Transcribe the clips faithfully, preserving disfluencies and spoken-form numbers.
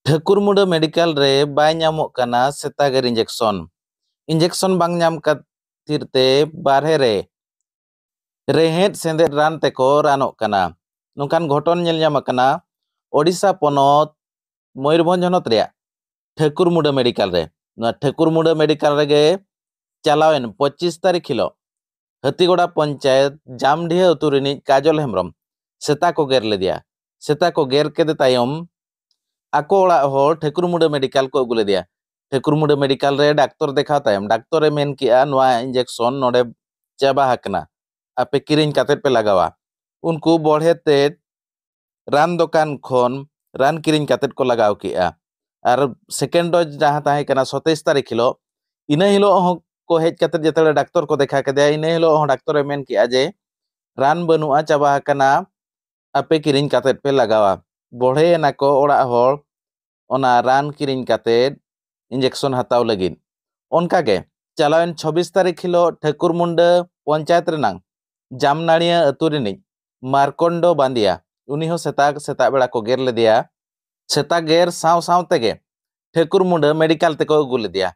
ᱴᱷᱟᱹᱠᱩᱨᱢᱩᱰᱟᱹ medical ᱨᱮ ᱵᱟᱭ ᱧᱟᱢᱚᱜ ᱠᱟᱱᱟ ᱥᱮᱛᱟᱜᱮᱨ ᱤᱧᱡᱮᱠᱥᱚᱱ᱾ ᱤᱧᱡᱮᱠᱥᱚᱱ ᱵᱟᱝ ᱧᱟᱢ ᱠᱷᱟᱹᱛᱤᱨ ᱛᱮ ᱵᱟᱨᱦᱮ ᱨᱮ ᱨᱮᱦᱮᱫ ᱥᱮᱸᱫᱮᱫ ᱨᱟᱱ ᱛᱮᱠᱚ ᱨᱟᱱᱚᱜ ᱠᱟᱱᱟ᱾ ᱱᱚᱝᱠᱟᱱ ᱜᱷᱚᱴᱚᱱ ᱧᱮᱞ ᱧᱟᱢ ᱟᱠᱟᱱᱟ ᱳᱰᱤᱥᱟ ᱯᱚᱱᱚᱛ ᱢᱚᱭᱩᱨᱵᱷᱚᱸᱡᱽ ᱦᱚᱱᱚᱛ ᱨᱮᱭᱟᱜ ᱴᱷᱟᱹᱠᱩᱨᱢᱩᱰᱟᱹ ᱢᱮᱰᱤᱠᱟᱞ ᱨᱮ᱾ ᱱᱚᱣᱟ ᱴᱷᱟᱹᱠᱩᱨᱢᱩᱰᱟᱹ ᱢᱮᱰᱤᱠᱟᱞ ᱨᱮᱜᱮ ᱪᱟᱞᱟᱣᱮᱱ ᱯᱚᱸᱪᱤᱥ ᱛᱟᱹᱨᱤᱠᱷ ᱦᱤᱞᱳᱜ ᱦᱟᱹᱛᱤᱜᱚᱲᱟ ᱯᱚᱧᱪᱟᱭᱮᱛ ᱡᱟᱢᱰᱤᱦᱟᱹ ᱟᱹᱛᱩ ᱨᱤᱱᱤᱡ ᱠᱟᱡᱚᱞ ᱦᱮᱢᱵᱨᱚᱢ ᱥᱮᱛᱟ ᱠᱚ ᱜᱮᱨ ᱞᱮᱫᱮᱭᱟ᱾ ᱥᱮᱛᱟ ᱠᱚ ᱜᱮᱨ ᱠᱮᱫᱮ ᱛᱟᱭᱚᱢ ᱟᱠᱚ ᱚᱲᱟᱜ ᱦᱚᱲ ᱴᱷᱟᱹᱠᱩᱨᱢᱩᱰᱟᱹ ᱢᱮᱰᱤᱠᱟᱞ ᱠᱚ ᱟᱹᱜᱩ ᱞᱮᱫᱮᱭᱟ᱾ ᱴᱷᱟᱹᱠᱩᱨᱢᱩᱰᱟᱹ ᱢᱮᱰᱤᱠᱟᱞ ᱨᱮ ᱰᱟᱠᱛᱚᱨ ᱫᱮᱠᱷᱟᱣ ᱛᱟᱭᱚᱢ ᱰᱟᱠᱛᱚᱨᱮ ᱢᱮᱱ ᱠᱮᱜᱼᱟ, "ᱱᱚᱣᱟ ᱤᱧᱡᱮᱠᱥᱚᱱ ᱱᱚᱰᱮ ᱪᱟᱵᱟ ᱟᱠᱟᱱᱟ, ᱟᱯᱮ ᱠᱤᱨᱤᱧ ᱠᱟᱛᱮᱫ ᱯᱮ ᱞᱟᱜᱟᱣᱟ᱾" ᱩᱱᱠᱩ ᱵᱚᱲᱦᱮ ᱛᱮ ᱨᱟᱱ ᱫᱚᱠᱟᱱ ᱠᱷᱚᱱ ᱨᱟᱱ ᱠᱤᱨᱤᱧ ᱠᱟᱛᱮᱫ ᱠᱚ ᱞᱟᱜᱟᱣ ᱠᱮᱜᱼᱟ᱾ ᱟᱨ ᱥᱮᱠᱮᱱᱰ ᱰᱳᱡᱽ ᱡᱟᱦᱟᱸ ᱛᱟᱦᱮᱸ ᱠᱟᱱᱟ ᱥᱚᱛᱟᱭᱤᱥ ᱛᱟᱹᱨᱤᱠᱷ ᱦᱤᱞᱳᱜ, ᱤᱱᱟᱹ ᱦᱤᱞᱳᱜ ᱦᱚᱸ ᱠᱚ ᱦᱮᱡ ᱠᱟᱛᱮᱫ ᱡᱮᱛᱮ ᱰᱟᱠᱛᱚᱨ ᱠᱚ ᱫᱮᱠᱷᱟ ᱠᱮᱫᱮᱭᱟ, ᱤᱱᱟᱹ ᱦᱤᱞᱳᱜ ᱦᱚᱸ ᱰᱟᱠᱛᱚᱨᱮ ᱢᱮᱱ ᱠᱮᱜᱼᱟ ᱡᱮ, "ᱨᱟᱱ ᱵᱟᱹᱱᱩᱜᱼᱟ, ᱪᱟᱵᱟ ᱟᱠᱟᱱᱟ, ᱟᱯᱮ ᱠᱤᱨᱤᱧ ᱠᱟᱛᱮᱫ ᱯᱮ ᱞᱟᱜᱟᱣᱟ᱾" ᱵᱚᱲᱦᱮ ᱮᱱᱟ ᱠᱚ ᱚᱲᱟᱜ ᱦᱚᱲ ᱚᱱᱟ ᱨᱟᱱ ᱠᱤᱨᱤᱧ ᱠᱟᱛᱮᱫ ᱤᱧᱡᱮᱠᱥᱚᱱ ᱦᱟᱛᱟᱣ ᱞᱟᱹᱜᱤᱫ᱾ ᱚᱱᱠᱟᱜᱮ ᱪᱟᱞᱟᱣᱮᱱ ᱪᱷᱚᱵᱵᱤᱥ ᱛᱟᱹᱨᱤᱠᱷ ᱦᱤᱞᱳᱜ ᱴᱷᱟᱹᱠᱩᱨᱢᱩᱱᱰᱟᱹ ᱯᱚᱧᱪᱟᱭᱮᱛ ᱨᱮᱱᱟᱝ ᱡᱟᱢᱱᱟᱲᱤᱭᱟᱹ ᱟᱹᱛᱩ ᱨᱤᱱᱤᱡ ᱢᱟᱨᱠᱚᱱᱰᱚ ᱵᱟᱸᱫᱤᱭᱟ, ᱩᱱᱤ ᱦᱚᱸ ᱥᱮᱛᱟᱜ, ᱥᱮᱛᱟᱜ ᱵᱮᱲᱟ ᱠᱚ ᱜᱮᱨ ᱞᱮᱫᱮᱭᱟ᱾ ᱥᱮᱛᱟ ᱜᱮᱨ ᱥᱟᱶ ᱥᱟᱶ ᱛᱮᱜᱮ ᱴᱷᱟᱹᱠᱩᱨᱢᱩᱱᱰᱟᱹ ᱢᱮᱰᱤᱠᱟᱞ ᱛᱮᱠᱚ ᱟᱹᱜᱩ ᱞᱮᱫᱮᱭᱟ᱾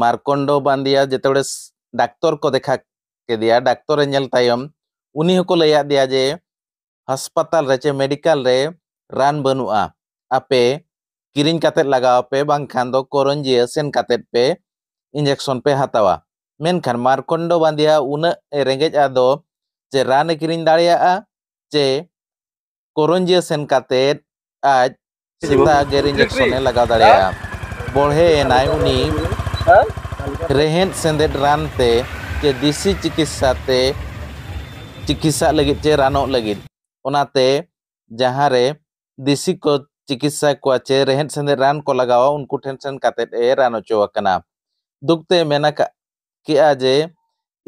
ᱢᱟᱨᱠᱚᱱᱰᱚ ᱵᱟᱸᱫᱤᱭᱟ ᱡᱮᱛᱮ ᱰᱟᱠᱛᱚᱨ ᱠᱚ ᱫᱮᱠᱷᱟ ᱠᱮᱫᱮᱭᱟ, ᱰᱟᱠᱛᱚᱨᱮ ᱧᱮᱞ ᱛᱟᱭᱚᱢ ᱩᱱᱤ ᱦᱚᱸᱠᱚ ᱞᱟᱹᱭᱟᱫ ᱫᱮᱭᱟ ᱡᱮ ᱦᱟᱥᱯᱟᱛᱟᱞ ᱨᱮ ᱪᱮ ᱢᱮᱰᱤᱠᱟᱞ ᱨᱮ ᱨᱟᱱ ᱵᱟᱹᱱᱩᱜᱼᱟ, ᱟᱯᱮ ᱠᱤᱨᱤᱧ ᱠᱟᱛᱮᱫ ᱞᱟᱜᱟᱣ ᱯᱮ, ᱵᱟᱝᱠᱷᱟᱱ ᱫᱚ ᱠᱚᱨᱚᱧᱡᱤᱭᱟᱹ ᱥᱮᱱ ᱠᱟᱛᱮᱫ ᱯᱮ ᱤᱧᱡᱮᱠᱥᱚᱱ ᱯᱮ ᱦᱟᱛᱟᱣᱟ᱾ ᱢᱮᱱᱠᱷᱟᱱ ᱢᱟᱨᱠᱚᱱᱰᱚ ᱵᱟᱸᱫᱤᱭᱟ ᱩᱱᱟᱹᱜ ᱮ ᱨᱮᱸᱜᱮᱡᱼᱟ ᱫᱚ ᱪᱮ ᱨᱟᱱ ᱮ ᱠᱤᱨᱤᱧ ᱫᱟᱲᱮᱭᱟᱜᱼᱟ ᱪᱮ ᱠᱚᱨᱚᱧᱡᱤᱭᱟᱹ ᱥᱮᱱ ᱠᱟᱛᱮᱫ ᱟᱡ ᱥᱮᱛᱟ ᱜᱮᱨ ᱤᱧᱡᱮᱠᱥᱚᱱ ᱮ ᱞᱟᱜᱟᱣ ᱫᱟᱲᱮᱭᱟᱜᱼᱟ᱾ ᱵᱚᱲᱦᱮ ᱮᱱᱟᱭ ᱩᱱᱤ ᱨᱮᱦᱮᱫ ᱥᱮᱸᱫᱮᱫ ᱨᱟᱱ ᱛᱮ ᱪᱮ ᱫᱮᱥᱤ ᱪᱤᱠᱤᱛᱥᱟ ᱛᱮ ᱪᱤᱠᱤᱛᱥᱟ ᱞᱟᱹᱜᱤᱫ ᱪᱮ ᱨᱟᱱᱚᱜ ᱞᱟᱹᱜᱤᱫ᱾ ᱚᱱᱟᱛᱮ ᱡᱟᱦᱟᱸ ᱨᱮ ᱫᱮᱥᱤ ᱠᱚ ᱪᱤᱠᱤᱛᱥᱟ ᱠᱚᱣᱟ ᱪᱮ ᱨᱮᱦᱮᱫ ᱥᱮᱸᱫᱮᱫ ᱨᱟᱱ ᱠᱚ ᱞᱟᱜᱟᱣᱟ, ᱩᱱᱠᱩ ᱴᱷᱮᱱ ᱥᱮᱱ ᱠᱟᱛᱮᱫ ᱮ ᱨᱟᱱ ᱦᱚᱪᱚ ᱟᱠᱟᱱᱟ᱾ ᱫᱩᱠ ᱛᱮ ᱢᱮᱱ ᱟᱠᱟᱫ ᱠᱮᱜᱼᱟ ᱡᱮ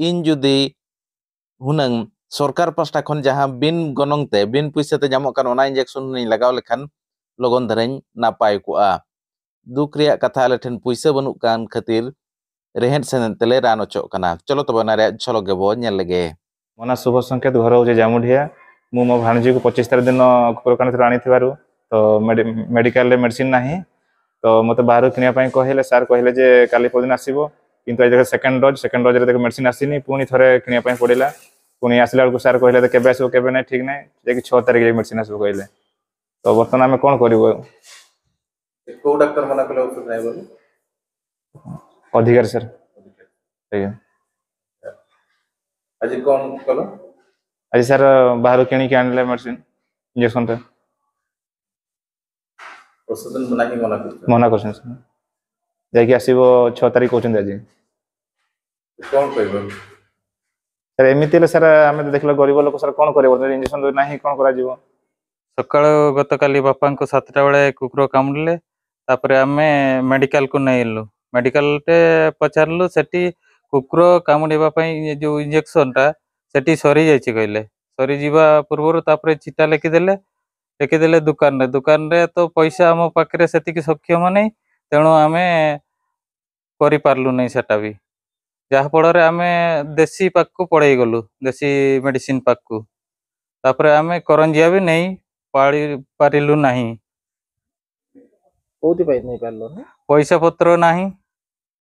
ᱤᱧ ᱡᱩᱫᱤ ᱦᱩᱱᱟᱹᱝ ᱥᱚᱨᱠᱟᱨ ᱯᱟᱥᱴᱟ ᱠᱷᱚᱱ ᱡᱟᱦᱟᱸ ᱵᱤᱱ ᱜᱚᱱᱚᱝ ᱛᱮ, ᱵᱤᱱ ᱯᱩᱭᱥᱟᱹ ᱛᱮ ᱧᱟᱢᱚᱜ ᱠᱟᱱ ᱚᱱᱟ ᱤᱧᱡᱮᱠᱥᱚᱱ ᱦᱩᱱᱟᱹᱝ ᱞᱟᱜᱟᱣ ᱞᱮᱠᱷᱟᱱ ᱞᱚᱜᱚᱱ ᱫᱷᱟᱨᱟᱧ ᱱᱟᱯᱟᱭ ᱠᱚᱜᱼᱟ᱾ ᱫᱩᱠ ᱨᱮᱭᱟᱜ ᱠᱟᱛᱷᱟ, ᱟᱞᱮ ᱴᱷᱮᱱ ᱯᱩᱭᱥᱟᱹ ᱵᱟᱹᱱᱩᱜ ᱠᱟᱱ ᱠᱷᱟᱹᱛᱤᱨ ᱨᱮᱦᱮᱫ ᱥᱮᱸᱫᱮᱫ ᱛᱮᱞᱮ ᱨᱟᱱ ᱚᱪᱚᱜ ᱠᱟᱱᱟ᱾ ᱪᱚᱞᱚ ᱛᱚᱵᱮ ᱚᱱᱟ ᱨᱮᱭᱟᱜ ᱡᱷᱚᱞᱚᱠ ᱜᱮᱵᱚ ᱧᱮᱞ ᱞᱮᱜᱮ᱾ ମୋ ନାଁ ଶୁଭ ସଂକେତ, ଘର ହେଉଛି ଜାମୁଢିଆ। ମୁଁ ମୋ ଭାଣିଜୀକୁ ପଚିଶ ତାରିଖ ଦିନ କୂପରକାଣ୍ଡ ଥରେ ଆଣିଥିବାରୁ ତ ମେଡି- ମେଡିକାଲରେ ମେଡିସିନ ନାହିଁ। ତ ମୋତେ ବାହାରୁ କିଣିବା ପାଇଁ କହିଲେ, ସାର୍ କହିଲେ ଯେ କାଲି ପରଦିନ ଆସିବ, କିନ୍ତୁ ଆଜି ଦେଖ ସେକେଣ୍ଡ ଡୋଜ୍, ସେକେଣ୍ଡ ଡୋଜ୍ରେ ଦେଖ ମେଡିସିନ ଆସିନି, ପୁଣି ଥରେ କିଣିବା ପାଇଁ ପଡ଼ିଲା। ପୁଣି ଆସିଲା ବେଳକୁ ସାର୍ କହିଲେ ଯେ କେବେ ଆସିବ, କେବେ ନାହିଁ, ଠିକ୍ ନାହିଁ, ଯାଇକି ଛଅ ତାରିଖରେ ମେଡିସିନ ଆସିବ କହିଲେ। ତ ବର୍ତ୍ତମାନ ଆମେ କ'ଣ କରିବୁ? କୋଉ ଡାକ୍ତର ମନା କଲେ ଔଷଧ ନାହିଁ ବୋଲି? ଅଧିକାରୀ ସାର୍। ଆଜ୍ଞା। ଆଜି କ'ଣ କଲ? ଆଜି ସାର୍ ବାହାରୁ କିଣିକି ଆଣିଲେ ମେଡିସିନ, ଇଞ୍ଜେକ୍ସନଟା। ଔଷଧ ନାହିଁ ମନା କରୁଛ? ମନା କରୁଛନ୍ତି ସାର୍। ଯାଇକି ଆସିବ ଛଅ ତାରିଖ କହୁଛନ୍ତି ଆଜି। କ'ଣ କହିବ? ସାର୍, ଏମିତି ହେଲେ ସାର୍, ଆମେ ତ ଦେଖିଲେ ଗରିବ ଲୋକ ସାର୍, କ'ଣ କରିବ? ଇଞ୍ଜେକ୍ସନ ନାହିଁ, କ'ଣ କରାଯିବ? ସକାଳୁ ଗତକାଲି ବାପାଙ୍କୁ ସାତଟା ବେଳେ କୁକୁର କାମୁଡ଼ିଲେ। ତାପରେ ଆମେ ମେଡିକାଲକୁ ନେଇଲୁ। ମେଡିକାଲରେ ପଚାରିଲୁ, ସେଠି କୁକୁର କାମୁଡ଼ିବା ପାଇଁ ଏ ଯୋଉ ଇଞ୍ଜେକ୍ସନଟା ସେଠି ସରିଯାଇଛି କହିଲେ। ସରିଯିବା ପୂର୍ବରୁ ତାପରେ ଚିଠା ଲେଖିଦେଲେ, ଲେଖିଦେଲେ ଦୋକାନରେ। ଦୋକାନରେ ତ ପଇସା ଆମ ପାଖରେ ସେତିକି ସକ୍ଷମ ନାହିଁ, ତେଣୁ ଆମେ କରିପାରିଲୁ ନାହିଁ ସେଟା ବି। ଯାହାଫଳରେ ଆମେ ଦେଶୀ ପାଖକୁ ପଳେଇ ଗଲୁ, ଦେଶୀ ମେଡିସିନ ପାଖକୁ। ତାପରେ ଆମେ କରଞ୍ଜିଆ ବି ନେଇ ପାଳି ପାରିଲୁ ନାହିଁ। କୋଉଥିପାଇଁ ନେଇପାରିଲୁନି? ପଇସା ପତ୍ର ନାହିଁ,